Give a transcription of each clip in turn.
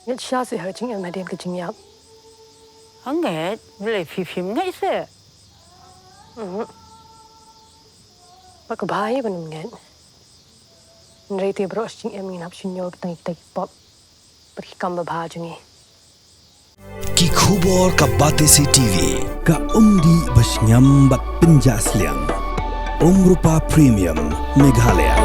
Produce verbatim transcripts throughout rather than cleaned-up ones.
Ngeit shisha seh ha ka jingim hadien ka jingïap. Ngeit, balei phi phim ngeit seh? Mhm. Ba ka bha hi ban ym ngeit. Hynrei te baroh shi jingim ngin hap shim ïa ki tang ki pop bad ki kam babha jong ngi. Ki khubor ka Batesi TV, ka umdih ba shngiam bad pynjah sliang. Umrupa Premium, Meghalaya.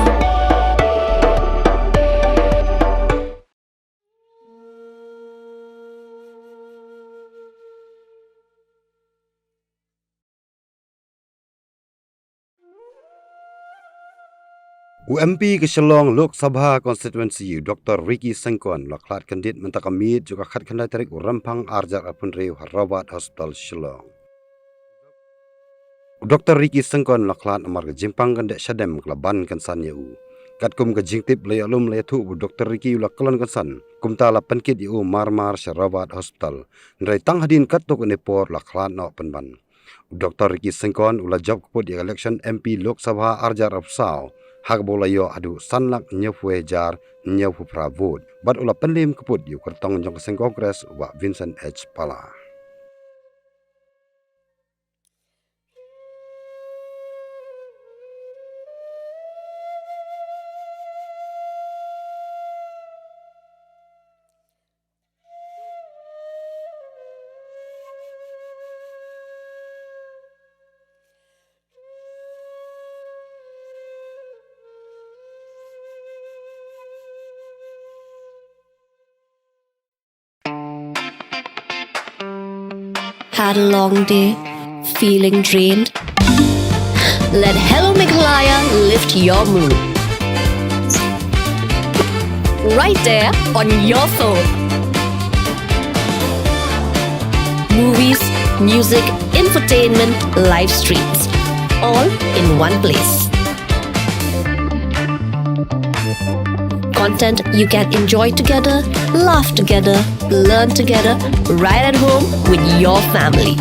U M P ka Shillong Lok Sabha Constituency, u Doktor Ricky Syngkon, u la khlad kyndit mynta ka miet jong ka khatkhyndai tarik u Rymphang arhajar arphew hynriew ha Rawat Hospital, Shillong. U Doktor Ricky Syngkon u la khlad namar ka jingpang kyndit shadem ka la ban kynsan ïa u. Katkum ka jingtip la ïoh lum la ïathuh ba u Doktor Ricky u la kyllon kynsan, kumta la pynkit ïa u marmar sha Rawat Hospital. Hynrei tang hadien katto katne por u la khlad noh pynban. U Doktor Ricky Syngkon u la jop kyput ïa ka election M P Lok Sabha arhajar arphew saw ha kaba u la ïoh haduh san lak hynñiewphew hajar hynñiewphew phra vote bad u la pynliem kyput ïa u kyrtong jong ka seng Congress, u Bah Vincent H Pala. Had a long day? Feeling drained? Let Hello Meghalaya lift your mood. Right there on your phone. Movies, music, infotainment, live streams, all in one place. Content you can enjoy together, laugh together, learn together, right at home with your family.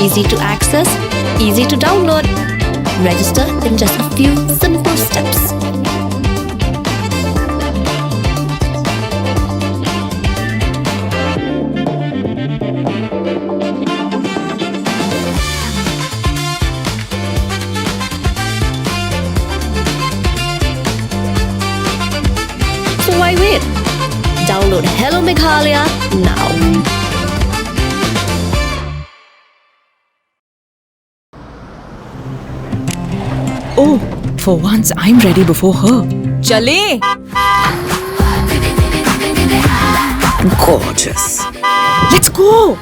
Easy to access, easy to download. Register in just a few simple steps. So why wait? Download Hello Meghalaya now. Oh, for once I'm ready before her. चले। Gorgeous. Let's go.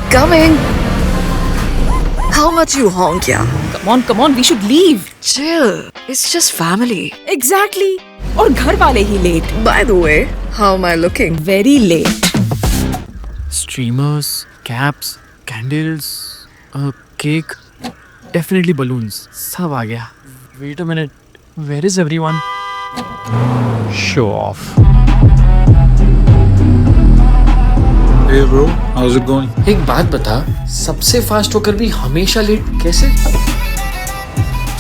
Coming. How much you honk, yeah? Come on, come on, we should leave. Chill. It's just family. Exactly. और घर वाले ही late. By the way, how am I looking? Very late. Streamers, caps, candles, a cake, definitely balloons. सब आ गया. Wait a minute. Where is everyone? Show off. Hey bro, how's it going? एक बात बता, सबसे फास्ट होकर भी हमेशा लेट कैसे?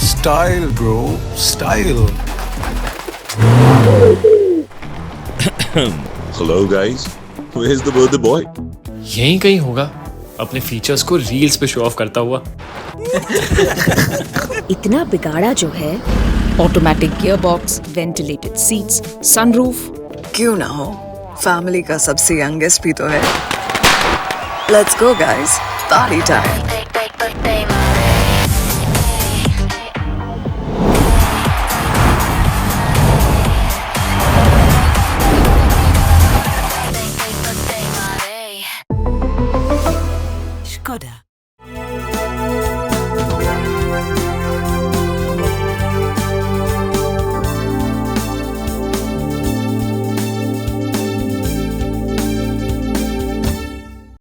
Style bro, style. Hello guys, where's the birthday boy? यहीं कहीं होगा, अपने फीचर्स को रील्स पे शो ऑफ करता हुआ. इतना बिगाड़ा जो है. Automatic gearbox, ventilated seats, sunroof. क्यों ना हो, फैमिली का सबसे यंगेस्ट भी तो है. Let's go guys, party time.